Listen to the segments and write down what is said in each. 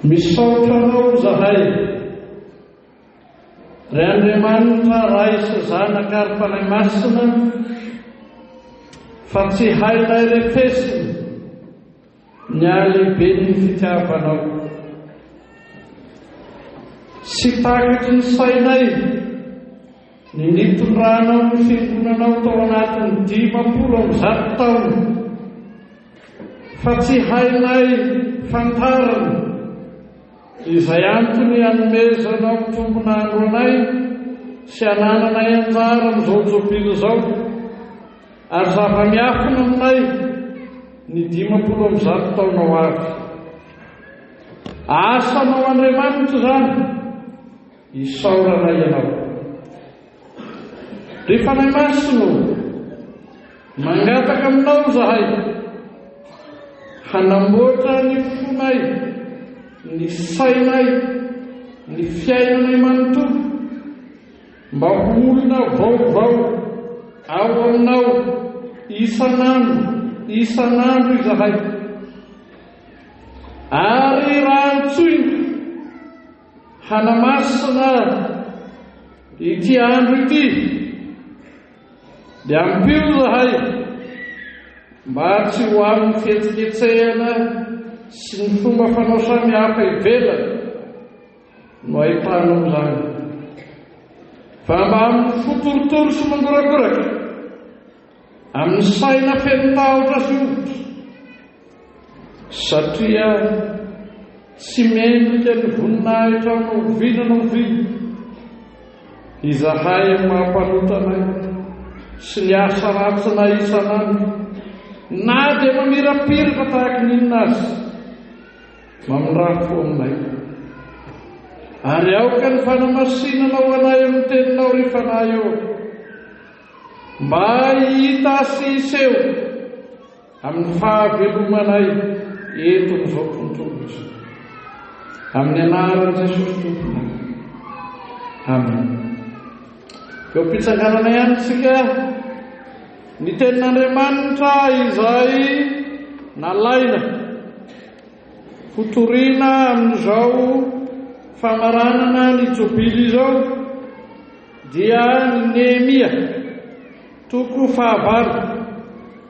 Misaotra Anao izahay, ry Andriamanitra Ray sy Zanaka ary Fanahy Masina, fa tsy hainay refesina ny halehiben'ny fitiavanao. Tsy takatry ny sainay ny nitondranao ny Fiangonanao tao anatin'ny 150 taona. Fa tsy hainay fantarina izay antony anomezanao tombon'andro anay sy anananay anjara amin'izao jobily izao, ary zava-miafina aminay ny 150 taona ho avy. Asanao Andriamanitra izany, isaoranay Ianao. Ry Fanahy Masina ô, mangataka aminao izahay hanamboatra ny fonay, ny sainay, ny fiainanay manontolo mba ho olona vaovao ao aminao isan'andro isan'andro izahay. Ary raha antsoina Hanamasina ity andro ity dia ampio izahay mba tsy ho amin'ny fihetsiketsehana sy ny fomba fanao samihafa ivelany no ahitanao izany, fa mba amin'ny fo torotoro sy mangorakoraka, amin'ny saina feno tahotra sy hovitra, Satria tsy mendrika ny voninahitrao na oviana na oviana izahay amin'ny maha-mpanota anay sy ny asa ratsinay isan'andro, na dia mamirapiratra tahaka ny inona aza, mamindrà fo aminay. Ary aoka ny fanamasinana ho anay amin'ny teninao, ry Fanahy ô, mba hita sy hiseho Amin'ny fahavelomanay eto amin'izao tontolo izao. Amin'ny anaran'i Jesosy Tomponay. Amen. Eo am-pitsanganana ihany isika, ny tenin'Andriamanitra izay nalaina hotorina amin'izao famaranana ny jobily izao dia ny Nehemia Toko fahavalo,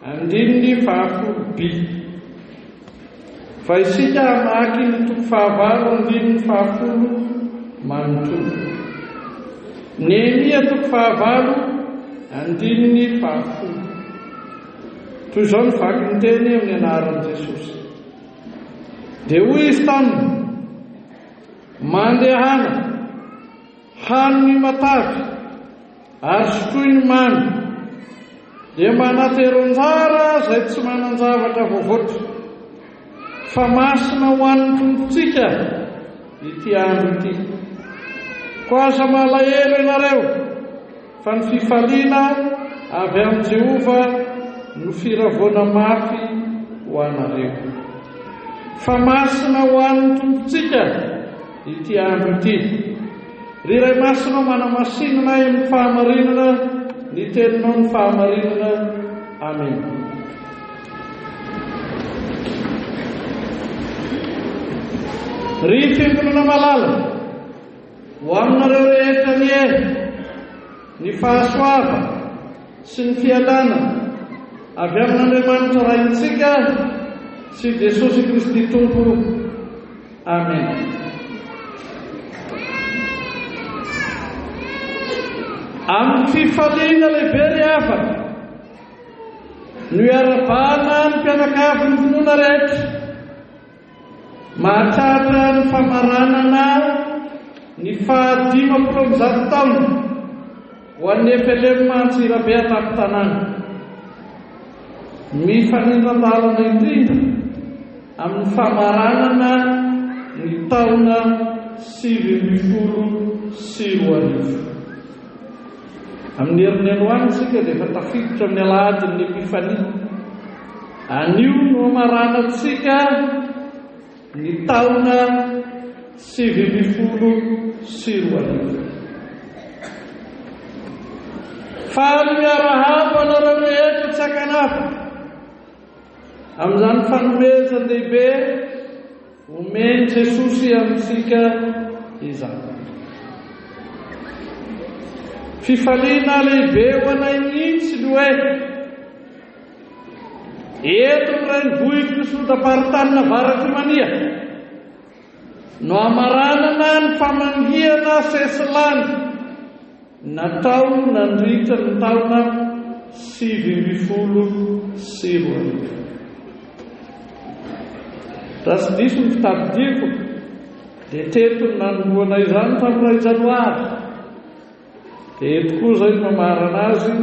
andininy fahafolo by. Fa isika hamaky ny toko fahavalo andininy fahafolo manontolo. Nehemia toko fahavalo andininy fahafolo. Toy izao ny vaky ny teny amin'ny anaran'i Jesosy. Dia hoy izy taminy, Mandehana, hano ny matavy, Ary sotroy ny mamy, dia manatero anjara izay tsy manan-javatra voavoatra, fa masina ho an'ny Tompontsika ity andro ity. Koa aza malahelo ianareo, fa ny fifaliana avy amin'i Jehovah no firavoana mafy ho anareo. Fa masina ho an'ny Tompontsika ity andro ity. Ry Ray Masina ô manamasina anay amin'ny fahamarinana ny teninao ny fahamarinana. Amena. Ry fiangonana malala, ho aminareo rehetra anie ny fahasoava sy ny fiadanana avy amin'Andriamanitra Raintsika sy Jesosy Kristy Tompo. Amen. Amin'ny fifaliana lehibe ry havana no iarabana ny mpianakavin'ny finoana rehetra mahatratra ny famaranana ny faha 150 taona ho an'ny FLM Antsirabe an-tampon-tanàna. Mifanindran-dalana indrindra amin'ny famaranana ny taona 2019. Amin'ny herin'ny androany isika dia efa tafiditra amin'ny alahadin'ny Epifania. Anio no hamaranantsika ny taona 2019. Faly miarahaba anareo rehetra tsy ankanavaka amin'izany fanomezan-dehibe. Omen'i Jesosy amintsika izany. Fifaliana lehibe ho anay mihitsy ny hoe eto ny renivohitry ny Synodam-paritanin'Avaratr'i Mania no hamaranana ny famangiana sesilany natao nandritra ny taona 2019. Raha tsy diso ny fitadidiako dia teto no nanombohana izany tamin'ny iray janoary. Dia eto koa izay no mamarana azy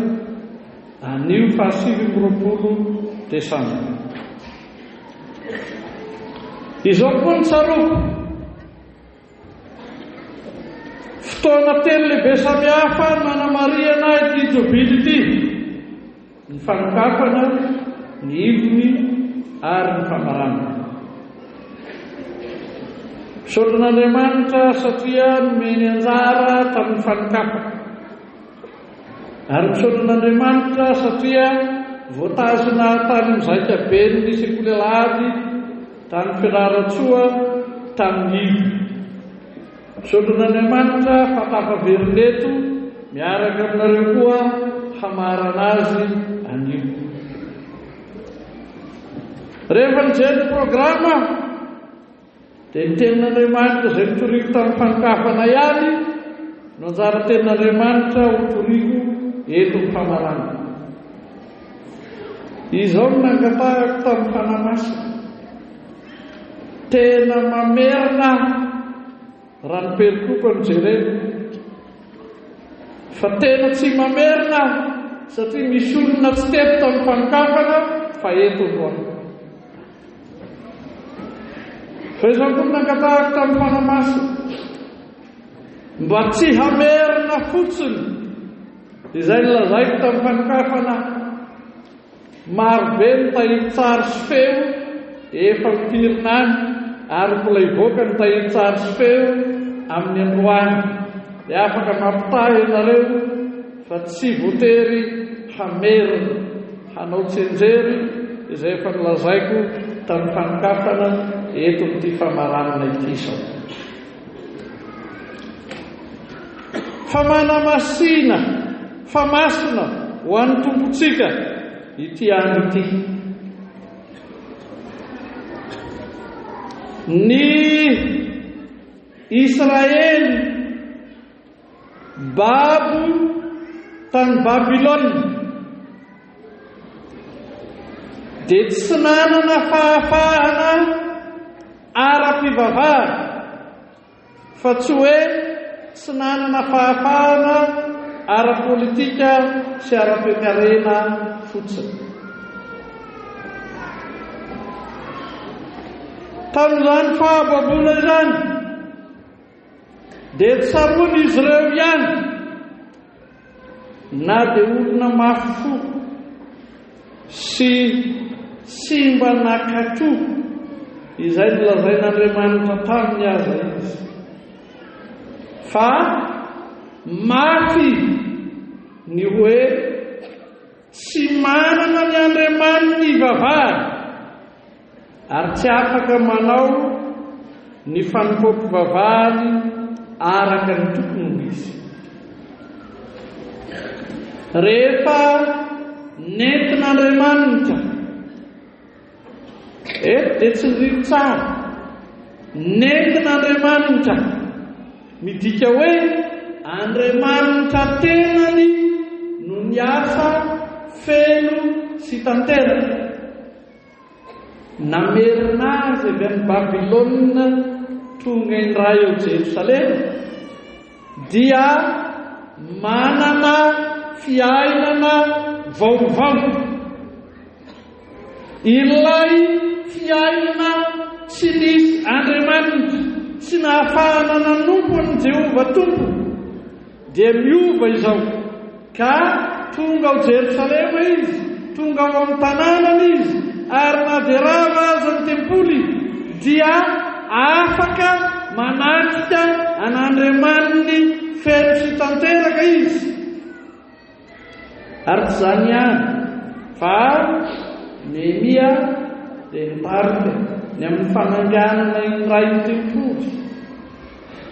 anio faha 29 desambra. Izao koa no tsaroako. Fotoana telo lehibe samihafa nanamarihana ity jobily ity, ny fanokafana, ny ivony ary ny famaranana. Misaotra an'Andriamanitra satria nomeny anjara tamin'ny fanokafana. Ary misaotra an'Andriamanitra satria voatazona tany amin'ny zaikaben'ny sekoly alahady tany Fianarantsoa tamin'ny ivy. Misaotra an'Andriamanitra fa tafaverina eto miaraka aminareo koa hamarana azy anio. Rehefa nijery ny programa aho, Dia ny tenin'Andriamanitra izay notoriko tamin'ny fanokafana ihany no anjara tenin'Andriamanitra hotoriko eto amin'ny famaranana. Izao no nangatahako tamin'ny Fanahy Masina. Tena mamerina raha ny perikopa no jerena. Fa tena tsy mamerina satria misy olona tsy teto tamin'ny fanokafana fa eto androany. Fa izao koa no nangatahako tamin'ny Fanahy Masina, mba tsy hamerina fotsiny izay nolazaiko tamin'ny fanokafana, marobe ny tahirin-tsary sy feo efa mipirina any ary mbola hivoaka ny tahirin-tsary sy feo amin'ny androany, dia afaka mampitaha ianareo fa tsy voatery hamerina. Hanao tsianjery izay efa nolazaiko tamin'ny fanokafana eto amin'ity famaranana ity izao. Fa manamasina, fa masina ho an'ny Tompontsika ity andro ity. Ny Israely Babo tany Babylona dia tsy nanana fahafahana ara-pivavahana, fa tsy hoe tsy nanana fahafahana ara-politika sy ara-toekarena fotsiny. Tamin'izany fahababoana izany, Dia tsaroan'izy ireo ihany na dia olona mafy fo sy tsy mba nankatò izay nolazain'Andriamanitra taminy aza izy, fa mafy ny hoe tsy manana ny Andriamaniny hivavahana. Ary tsy afaka manao ny fanompoam-pivavahany araka ny tokony ho izy. Rehefa nentin'Andriamanitra, eto dia tsindrio tsara, nentin'Andriamanitra, midika hoe Andriamanitra tenany no niasa feno sy tanteraka. Namerina azy avy any Babylona tonga indray ao Jerosalema, dia manana fiainana vaovao. Ilay fiainana tsy nisy Andriamanitra, tsy nahafahana nanompo an'i Jehovah Tompo, Dia miova izao, ka tonga ao Jerosalema izy, tonga ao amin'ny tanànany izy, ary na dia rava aza ny tempoly, dia afaka manatrika an'Andriamaniny feno sy tanteraka izy. Ary tsy izany ihany, fa Nehemia dia nitarika. ny amin'ny fananganana indray ny tempoly,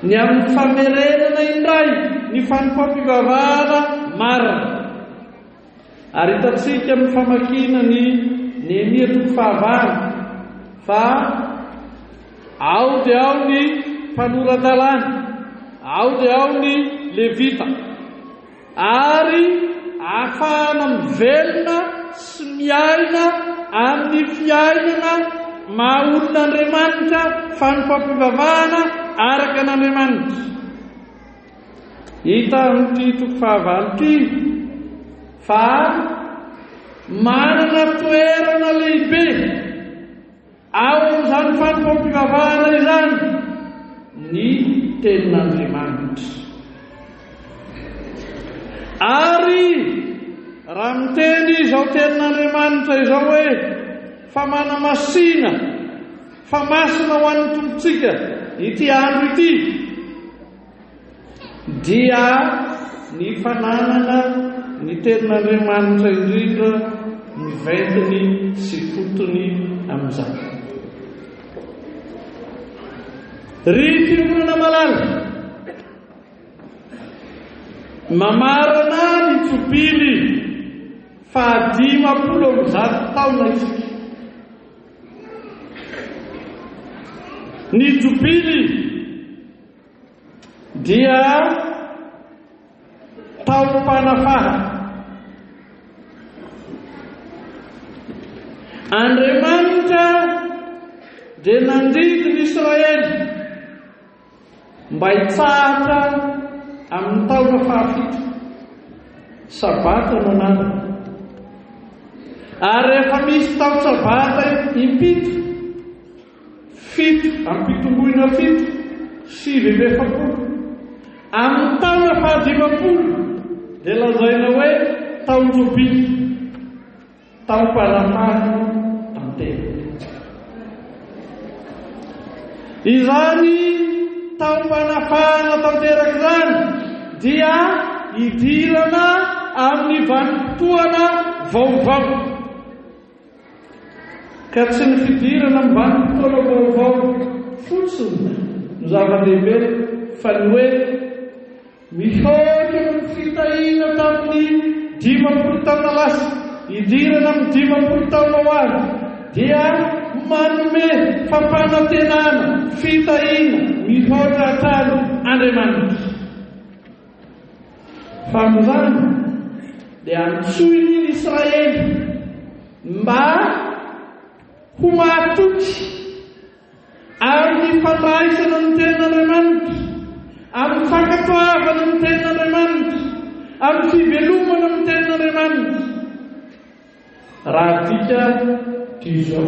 ny amin'ny famerenana indray ny fanompoam-pivavahana marina. Ary hitantsika amin'ny famakiana ny Nehemia toko fahavalo fa ao dia ao ny mpanora-dalàna, ao dia ao ny Levita, ary ahafahana mivelona sy miaina amin'ny fiainana maha olon'Andriamanitra, fanompoam-pivavahana araka an'Andriamanitra. Hita amin'ity toko fahavalo ity fa manana toerana lehibe ao amin'izany fanompoam-pivavahana izany ny Tenin'Andriamanitra. Ary raha miteny izao Tenin'Andriamanitra izao hoe fa manamasina fa masina ho an'ny Tompontsika ity andro ity, dia ny fananana ny Tenin'Andriamanitra indrindra ny ventiny sy fotony amin'izany. Ry fiangonana malala, mamarana ny jobily faha 150 taona isika. Ny jobily dia taom-panafahana. Andriamanitra dia nandidy ny Israely Mba hitsahatra amin'ny taona fahafito. Sabata no anarany. Ary rehefa misy taon-tsabata impito, fito ampitomboina fito, 49. Amin'ny taona fahadimampolo dia lazaina hoe taon-jobily. Taom-panapahana tanteraka. Izany taom-panafahana tanteraka izany dia idirana amin'ny vanim-potoana vaovao. Ka tsy ny fidirana amin'ny vanim-potoana vaovao fotsiny no zava-dehibe fa ny hoe Mihoatra noho ny fitahiana tamin'ny 50 taona lasa, hidirana amin'ny 50 taona ho avy, dia manome fampanantenana fitahiana mihoatra hatrany Andriamanitra. Fa amin'izany dia antsoiny ny Israely mba ho mahatoky Amin'ny fandraisana ny Tenin'Andriamanitra, amin'ny fankatoavana ny Tenin'Andriamanitra, amin'ny fivelomana amin'ny Tenin'Andriamanitra. Raha adika dia izao,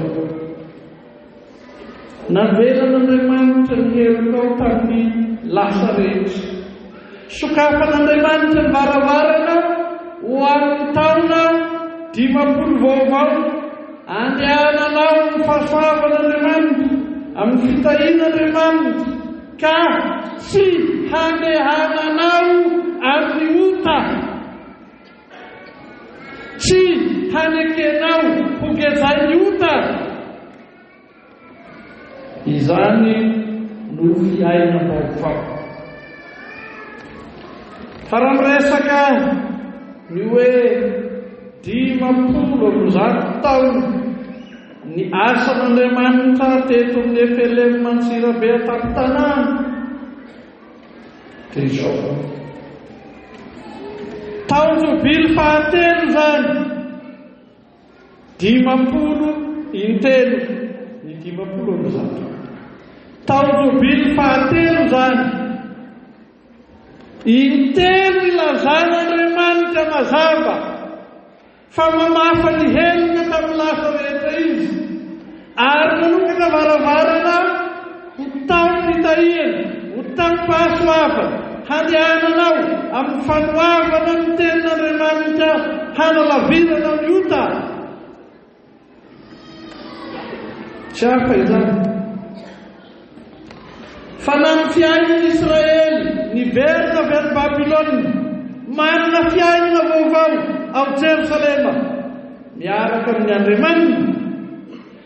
Navelan'Andriamanitra ny helokao tamin'ny lasa rehetra. Sokafan'Andriamanitra ny varavarana ho an'ny taona 50 vaovao andehananao amin'ny fahasoavan'Andriamanitra, amin'ny fitahian'Andriamanitra, ka tsy handehananao amin'ny ota, tsy hanekenao ho gejain'ny ota. Izany no fiainam-baovao. Fa raha miresaka ny hoe 250 taona ny asan'Andriamanitra teto amin'ny FLM Antsirabe an-tampon-tanàna, dia izao. Taon-jobily fahatelo izany. 50 intelo ny 150. Taon-jobily fahatelo izany. Intelo ilazan'Andriamanitra mazava fa mamafa ny helony tamin'ny lasa rehetra izy, ary nanokatra varavarana ho taom-pitahiana, ho taom-pahasoavana, handehananao amin'ny fanoavana ny Tenin'Andriamanitra hanalavirana ny ota. Tsy hafa izany. Fa na ny fiainan'ny Israely niverina avy any Babylona, manana fiainana vaovao ao Jerosalema, miaraka amin'ny Andriamaniny.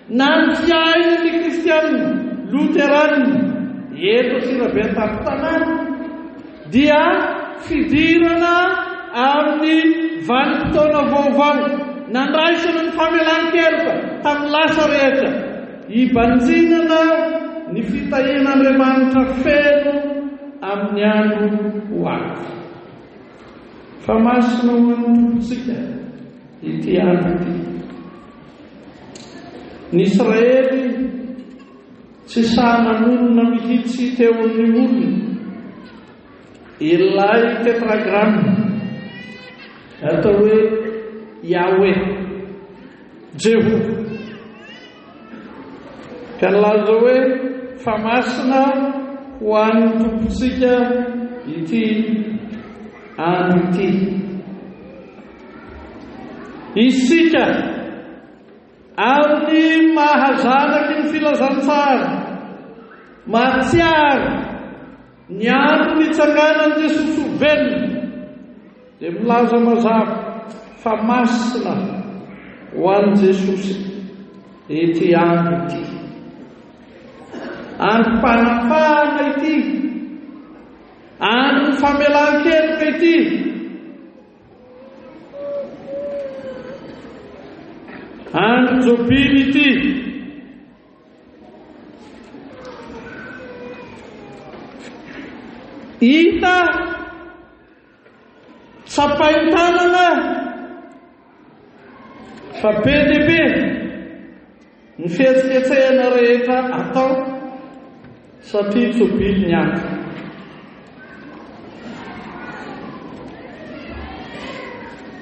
Na ny fiainan'ny kristiana loterana eto Antsirabe an-tampon-tanàna dia fidirana amin'ny vanim-potoana vaovao nandraisana ny famelan-keloka tamin'ny lasa rehetra, hibanjinana ny fitahian'Andriamanitra feno amin'ny andro ho avy. Fa masina ho an'ny Tompontsika ity andro ity. Ny Israely tsy sahy nanonona mihitsy teo amin'ny olona ilay tetragramme atao hoe Yahweh, Jehovah. Ka nilaza hoe fa masina ho an'ny Tompontsika ity andro ity. Isika amin'ny maha zanaky ny filazantsara mahatsiaro ny andro nitsanganan'i Jesosy ho velona dia milaza mazava fa masina ho an'i Jesosy ity andro ity. Androm-panafahana ity, andron'ny famelan-keloka ity. Andro jobily ity. Hita tsapain-tanana fa be dia be ny fihetsiketsehana rehetra atao satria jobily ny andro.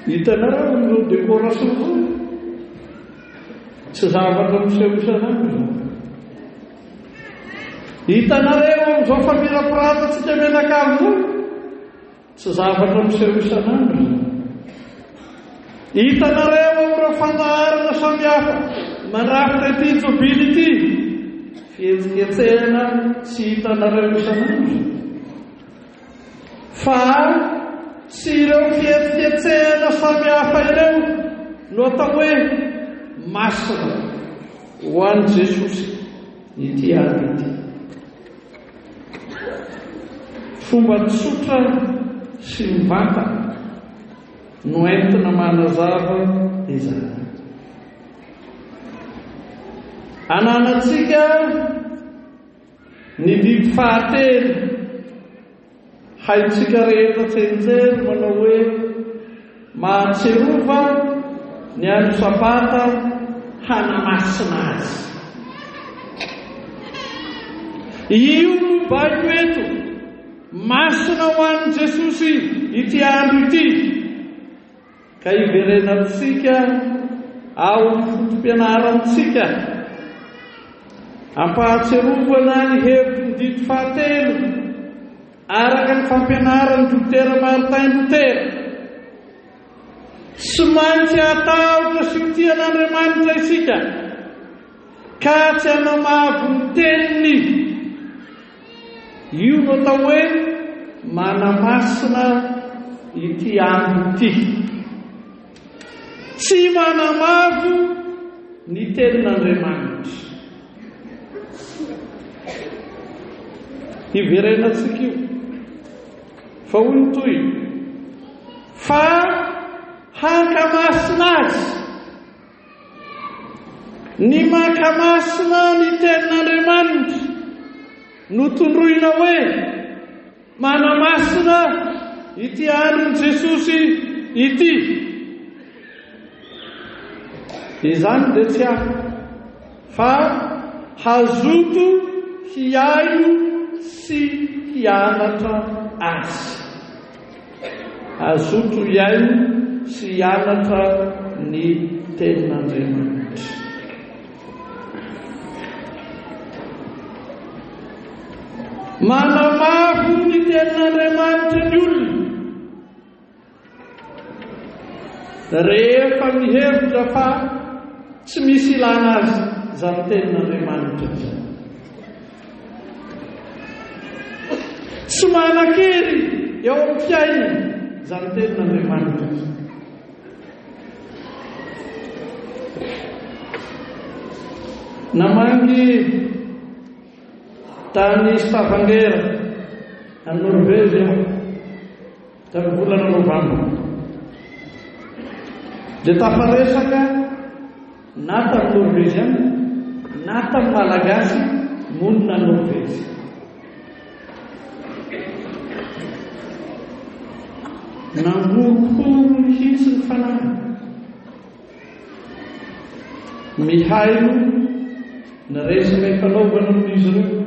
Hitanareo ireo décoration ireo? Tsy zavatra miseho isan'andro izany. Hitanareo amin'izao famirapiratantsika mianakavy izao? Tsy zavatra miseho isan'andro izany. Hitanareo amin'ireo fandaharana samihafa mandrafitra ity jobily ity, fihetsiketsehana tsy hitanareo isan'andro izany. Fa tsy ireo fihetsiketsehana samihafa ireo no atao hoe masina ho an'i Jesosy ity andro ity. Fomba tsotra sy mivantana no entina manazava izany. Ananantsika Ny didy fahatelo haintsika rehetra tsianjery manao hoe mahatsiarova ny andro sabata hanamasina azy. Io no baiko eto, masina ho an'i Jesosy ity andro ity. Ka hiverenantsika ao amin'ny foto-pianarantsika, ampahatsiarovana ny hevitry ny didy fahatelo araka ny fampianaran'i Dokotera Martin Luther. Tsy maintsy hatahotra sy ho tia an'Andriamanitra isika, ka tsy hanamavo ny teniny. Io no atao hoe manamasina ity andro ity. Tsy manamavo ny tenin'Andriamanitra. Hiverenantsika io. Fa hoy ny tohiny, fa hankamasina azy. Ny mankamasina ny tenin'Andriamanitra no tondroina hoe manamasina ity andron'i Jesosy ity. Izany dia tsy hafa fa hazoto hihaino sy hianatra azy. Hazoto hihaino sy hianatra ny Tenin'Andriamanitra. Manamavo ny Tenin'Andriamanitra ny olona rehefa mihevitra fa tsy misy ilana azy izany Tenin'Andriamanitra izany. Tsy manan-kery eo amin'ny fiainana izany tenin'Andriamanitra izany. Namangy tany Stavanger, any Norvezy aho, tamin'ny volana novambra. Dia tafaresaka na tamin'ny Norveziana na tamin'ny Malagasy monina any Norvezy. Nangorohoro mihitsy ny fanahy. Mihaino ny resaka ifanaovana amin'izy ireo.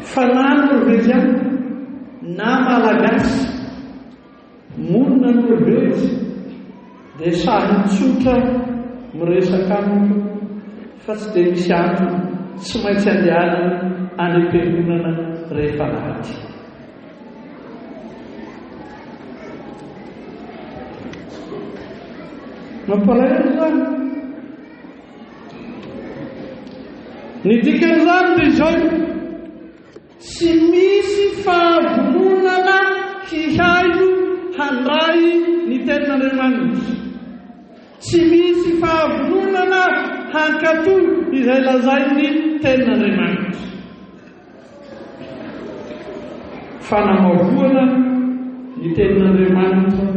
Fa na Norveziana na Malagasy monina Norvezy dia sahy mitsotra miresaka amiko fa tsy dia misy antony tsy maintsy andehanany any am-piangonana rehefa alahady. Mampalahelo izany. Ny dikan'izany dia izao, tsy misy fahavononana hihaino handray ny tenin'Andriamanitra. Tsy misy fahavononana hankatò izay lazain'ny tenin'Andriamanitra. Fanamavoana ny tenin'Andriamanitra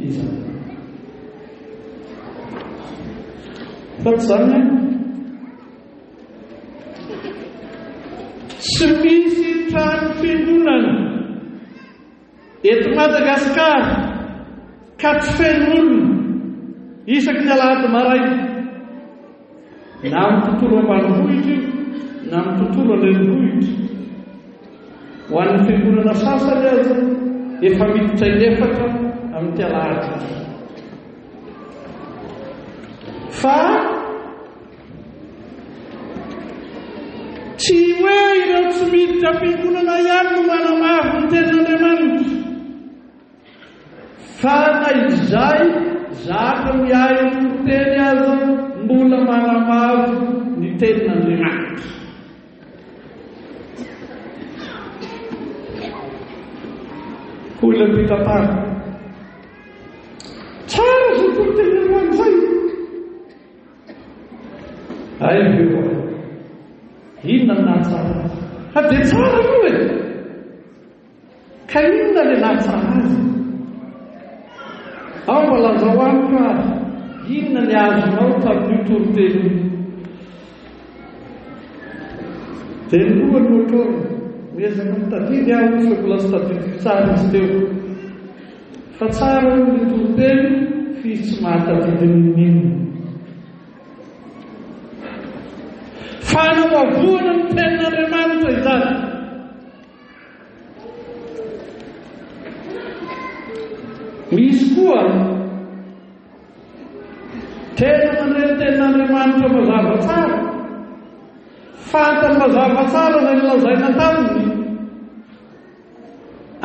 izany. Fa tsy izany ihany. Tsy misy trano fiangonana eto Madagasikara ka tsy feno olona isaky ny alahady maraina. Na amin'ny tontolo ambanivohitra io na amin'ny tontolo an-drenivohitra. Ho an'ny fiangonana sasany aza efa miditra inefatra amin'ity alahady ity. Fa tsy hoe ireo tsy miditra am-piangonana ihany no manamavo ny tenin'Andriamanitra. Fa na izay zatra mihaino toriteny aza mbola manamavo ny tenin'Andriamanitra. Hoy ilay mpitantara, Tsara izay toriteny androany izay. Hay ve ho'a, inona no nahatsara azy? Fa dia tsara aloha e! Ka inona ilay nahatsara azy? Ao mba lazao amiko ary, inona ny azonao tamin'io toriteny io? Dia ny lohany no trorina. Miezaka mitadidy aho fa mbola tsy tadidiko tsara izy teo. Fa tsara hono ny toriteny f'izy tsy mahatadidy n'inon'inona. Fanamavoana ny tenin'Andriamanitra izany. Misy koa tena mandre ny tenin'Andriamanitra mazava tsara, fantany mazava tsara izay nolazaina taminy,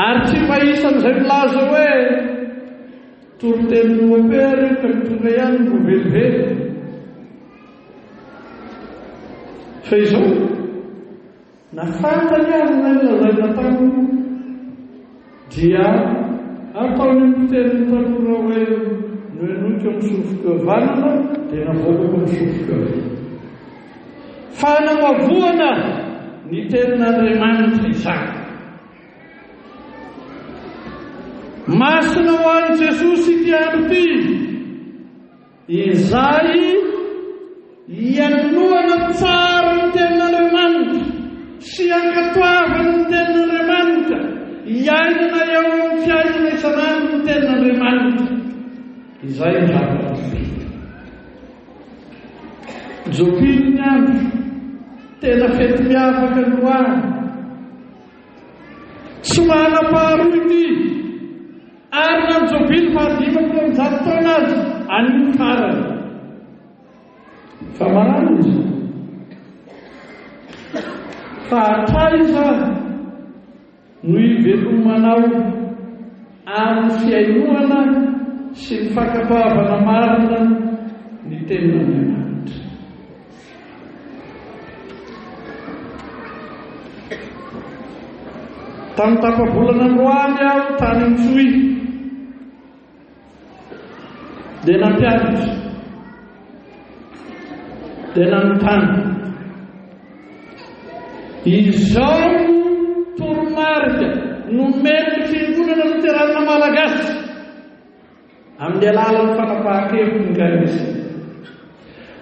ary tsy mba isan'izay milaza hoe toritenin'ny mopera io ka ny tonga ihany no velively. Fa izao, Na fantany aza ilay nolazaina taminy dia ataony amin'ny tenin'ny tanora hoe nohenoiko amin'ny sofiko havanana dia navoakako amin'ny sofiko havia. Fanamavoana ny tenin'Andriamanitra izany. Masina ho an'i Jesosy ity andro ity. Izay ianohana tsara ny Tenin'Andriamanitra sy ankatoavana ny Tenin'Andriamanitra, iainana eo amin'ny fiainana isan'andro ny Tenin'Andriamanitra. Izay no zava-dehibe. Jobily ny andro, tena fety miavaka androany. Tsy manam-paharoa ity. Ary na ny jobily faha-150 taona aza, anio ny farany. Famarana izy. Fa hatraiza no hivelomanao amin'ny fihainoana sy ny fankatoavana marina ny tenin'Andriamanitra? Tamin'ny tapa-bolana androany aho tany Antsohihy dia nampianatra. Dia nanontany. Izao no toromarika nomen'ny Fiangonana Loteranina Malagasy amin'ny alalan'ny fanapahan-kevitry ny KMC.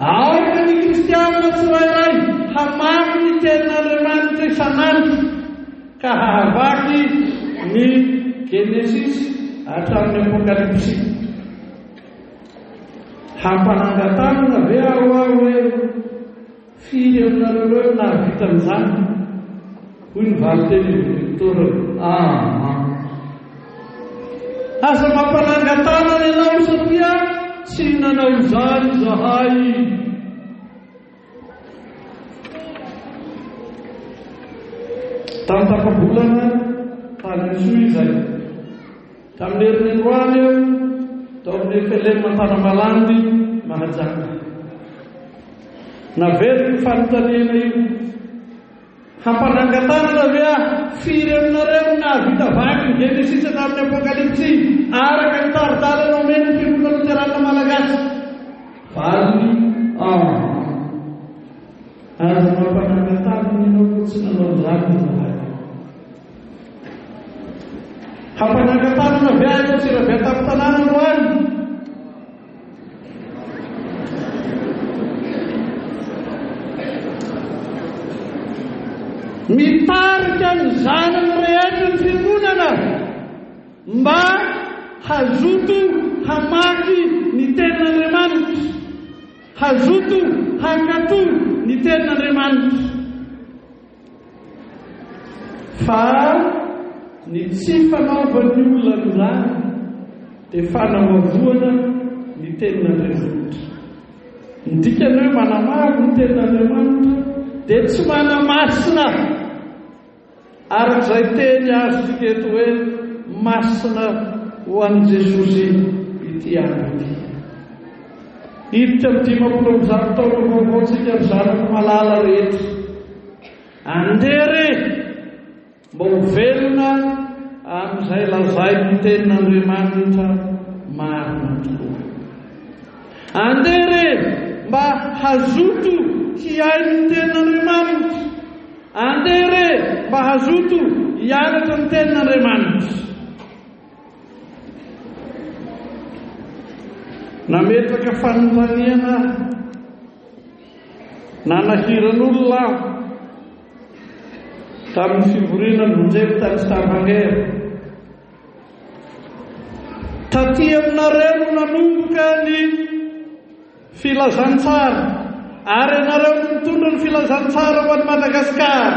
Aoka ny kristianina tsirairay hamaky ny Tenin'Andriamanitra isan'andro ka hahavaky ny Genesisy hatramin'ny Apokalypsy. Hampanangan-tanana ve aho hoe Firy aminareo ireo no nahavita an'izany? Hoy ny valin-tenin'i Victor, Aa! Aza mampanangan-tanana ianao satria tsy nanao izany izahay. Tamin'ny tapa-bolana tany Antsohihy izay. Tamin'ny herinandroany aho tao amin'ny FLM Antanamalandy, Mahajanga. Naveriko io fanontaniana io. Hampanangan-tanana ve aho? Firy aminareo no nahavita vaky ny Genesisy hatramin'ny Apokalypsy, araka ny tari-dalana omen'ny Fiangonana Loterana Malagasy? Valiny, Aa. Aza mampanangan-tanana ianao fa tsy nanao izany izahay. Hampanangan-tanana ve aho eto Antsirabe an-tampon-tanàna androany? Mitarika ny zanany rehetra ny fiangonana mba hazoto hamaky ny tenin'Andriamanitra, hazoto hankatò ny tenin'Andriamanitra. Fa ny tsy fanaovan'ny olona an'izany dia fanamavoana ny tenin'Andriamanitra. Ny dikany hoe manamavo ny tenin'Andriamanitra dia tsy manamasina araka izay teny azontsika eto hoe masina ho an'i Jesosy ity andro ity. Hiditra amin'ny 150 taona vaovaontsika ry zanako malala rehetra. Andeha re mba ho velona amin'izay lazain'ny tenin'Andriamanitra marina tokoa. Andeha re mba hazoto hihaino ny tenin'Andriamanitra. Andeha re mba hazoto hianatra ny tenin'Andriamanitra. Nametraka fanontaniana nanahiran'olona aho tamin'ny fivoriana nonjeko tany Stavanger. Taty aminareo no nanomboka ny filazantsara ary ianareo no nitondra ny filazantsara ho an'i Madagasikara.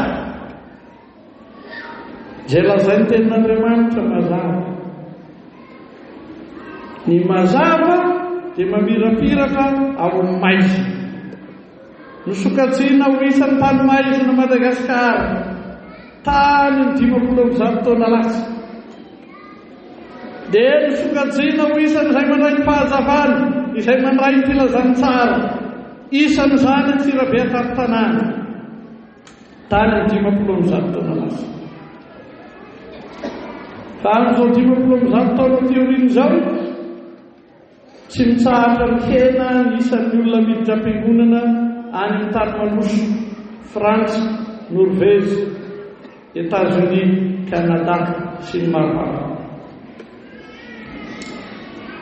Izay lazain'ny Tenin'Andriamanitra mazava. Ny mazava dia mamirapiratra ao amin'ny maizina. Nosokajiana ho isan'ny tany maizina Madagasikara tany amin'ny 150 taona lasa. Dia nosokajiana ho isan'izay mandray ny fahazavana, izay mandray ny filazantsara. Isan'izany Antsirabe an-tampon-tanàna. Tany amin'ny 150 taona lasa. Fa amin'izao 150 taona aty aoriana izao, tsy mitsahatra mihena ny isan'ny olona miditra am-piangonana any amin'ny tany mandroso, Frantsa, Norvezy, Etazonia, Kanada sy ny maro hafa.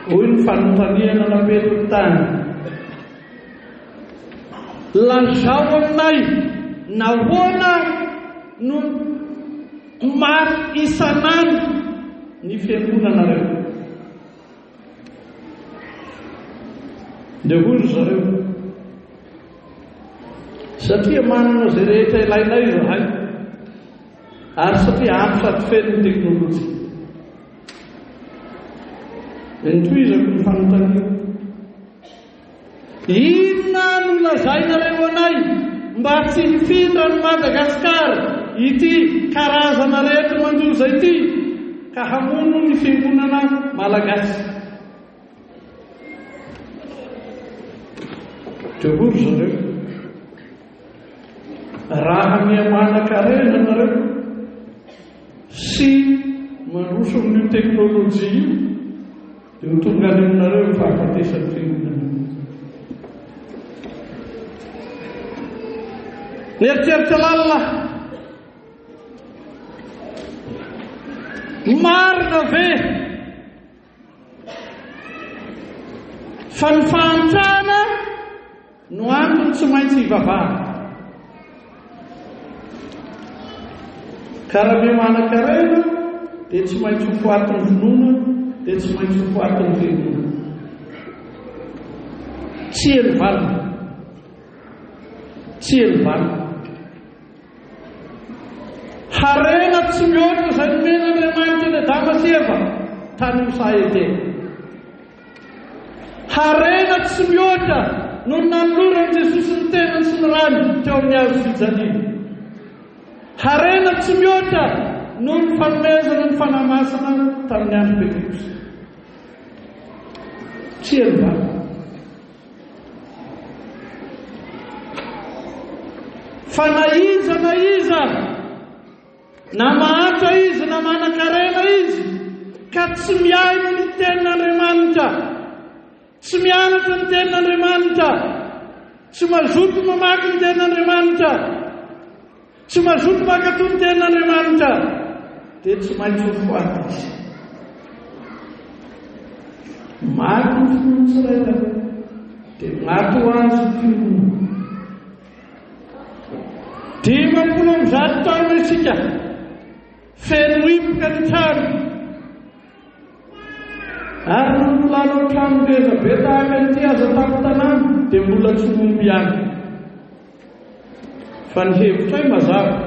Hoy ny fanontaniana napetrako tany. Lazao aminay nahoana no maty isan'andro ny fiangonanareo. Dia hoy ry zareo, Satria manana izay rehetra ilainay izahay, ary satria ampy sady feno ny teknolojia. Dia notohizako ny fanontaniana. Inona no lazainareo anay mba tsy hifindra any Madagascar ity karazana areti-mandoza ity ka hamono ny fiangonana malagasy? Dia hoy ry zareo, raha miha-manan-karena nareo sy mandroso amin'io teknolojia io, Dia ho tonga any aminareo ny fahafatesan'ny fiangonana. Nieritreritra lalina aho. Marina ve fa ny fahantrana no antony tsy maintsy hivavahana? Ka raha miha manan-karena dia tsy maintsy ho fatin'ny finoana, dia tsy maintsy ho fatin'ny fiangonana. Tsia ny valiny. Tsia ny valiny. Harena tsy mihoatra izay nomen'Andriamanitra an'i Adama sy Eva tany amin'ny saha Edena. Harena tsy mihoatra noho ny nanoloran'i Jesosy ny tenany sy ny rany teo amin'ny hazo fijaliana. Harena tsy mihoatra noho ny fanomezana ny Fanahy Masina tamin'ny andro Pentekosta. Tsia ny valiny. Fa na iza na iza, na mahantra izy na manan-karena izy, ka tsy mihaino ny tenin'Andriamanitra, tsy mianatra ny tenin'Andriamanitra, tsy mazoto mamaky ny tenin'Andriamanitra, Tsy mazoto mankatò ny tenin'Andriamanitra dia tsy maintsy ho foanana izy. Maty ny finoan'ny tsirairay dia maty ho azy ny finoana. 150 taona isika, feno hipoka ny trano. Ary noho ny lalao trano ngeza be tahaka an'ity aza tampon-tanàna dia mbola tsy omby ihany. Fa ny hevitray mazava,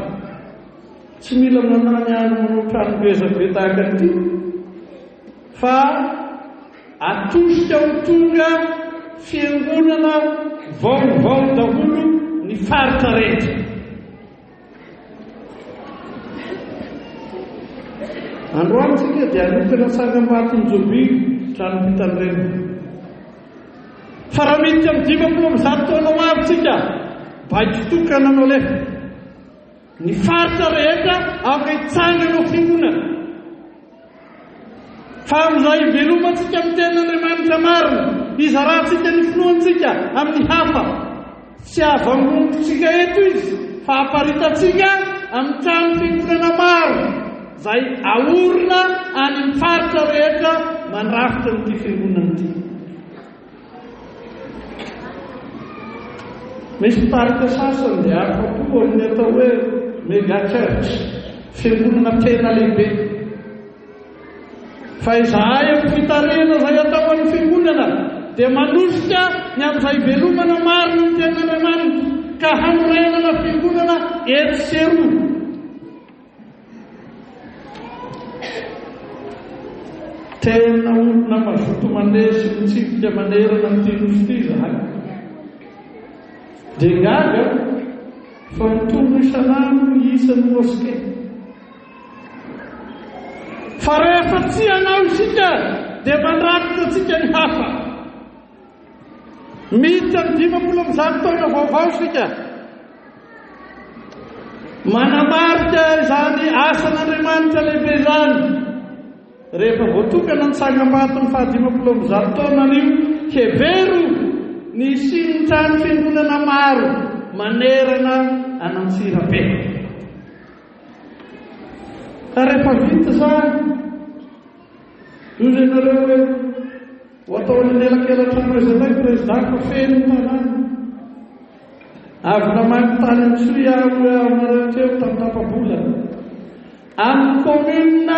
tsy mila manany andro manao trano ngeza be tahaka an'ity fa atosika ho tonga fiangonana vaovao daholo ny faritra rehetra. Androany tsika dia hanokana tsangambaton'ny Jobily, tranom-pitandremana. Fa raha miditra amin'ny 150 taona ho avy tsika, baiko tokana no alefa. Ny faritra rehetra aoka hitsangana ho fiangonana. Fa amin'izay ivelomantsika amin'ny tenin'Andriamanitra marina, hizarantsika ny finoantsika amin'ny hafa. Tsy havangongontsika eto izy, fa haparitantsika amin'ny trano fiangonana maro izay aorina any amin'ny faritra rehetra mandrafitra an'ity fiangonana ity. Misy mpitarika sasany dia afa-po amin'ny atao hoe mega church, fiangonana tena lehibe. Fa izahay amin'ny fitarihana izay atao an'ny fiangonana dia manosika ny amin'izay hivelomana marina ny tenin'Andriamanitra ka hanorenana fiangonana etsy sy eroa. Tena olona mazoto mandeha sy mitsidika manerana an'ity nosy ity izahay. Dia gaga fa mitombo isan'andro ny isan'ny mosquée. Fa rehefa tsy hanao isika dia mandrakotra antsika ny hafa. Miditra ny 150 taona vaovao isika. Manamarika izany asan'Andriamanitra lehibe izany. Rehefa voatokana ny tsangambaton'ny faha 150 taona anio, hevero ny hisian'ny trano fiangonana maro manerana an'Antsirabe. Ka rehefa vita izany, hoy ianareo hoe ho atao any anelakelan-trano aiza indray président fa feno ny tanàna. Avy namaky tany Antsohihy aho hoe aminareo teo tamin'ny tapa-bolana. Amin'ny commune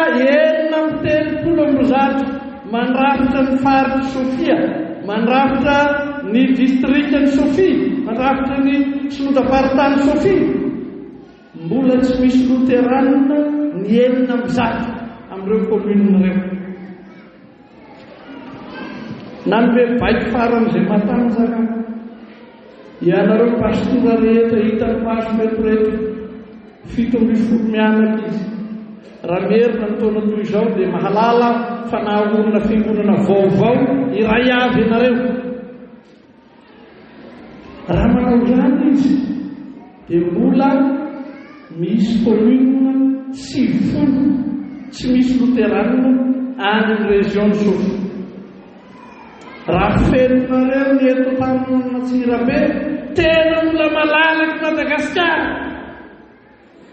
136 mandrafitra ny faritr'i Sofia, mandrafitra ny distrikan'i Sofia, mandrafitra ny synodam-paritany Sofia. Mbola tsy misy loteranina ny 106 amin'ireo commune ireo. Nanome baiko faran'izay matanjaka ianareo pastora rehetra hitan'ny masoko eto reto, 17 mianaka izy. Raha mierina ny taona toy izao dia mahalala fa nahaorina fiangonana vaovao iray avy ianareo. Raha manao izany izy dia mbola misy commune 90 tsy misy loteranina any amin'ny région ny Sofia. Raha fenonareo ny eto Antanan'Antsirabe tena mbola malalaka i Madagasikara.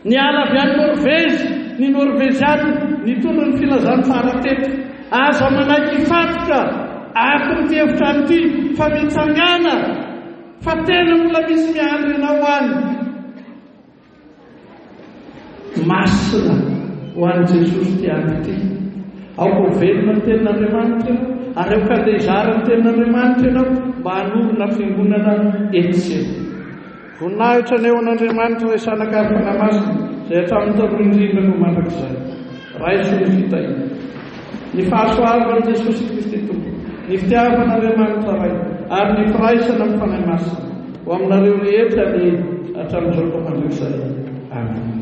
Niala avy any Norvezy ny Norveziana nitondra ny filazantsara teto. Aza manaiky hifatotra ato amin'ity efitrano ity fa mitsangàna fa tena mbola misy miandry anao any. Masina ho an'i Jesosy ity andro ity. Aoka ho velona ny Tenin'Andriamanitra ianao, ary aoka handeha hizara ny Tenin'Andriamanitra ianao mba hanorina fiangonana etsy sy eroa. Voninahitra anie ho an'Andriamanitra Ray Zanaka ary Fanahy Masina, izay hatramin'ny taloha indrindra no mandrakizay. Raiso ny fitahiana. Ny fahasoavan'i Jesosy Kristy Tompo, ny fitiavan'Andriamanitra Ray, ary ny firaisana amin'ny Fanahy Masina, ho aminareo rehetra anie hatramin'izao ka mandrakizay. Amena.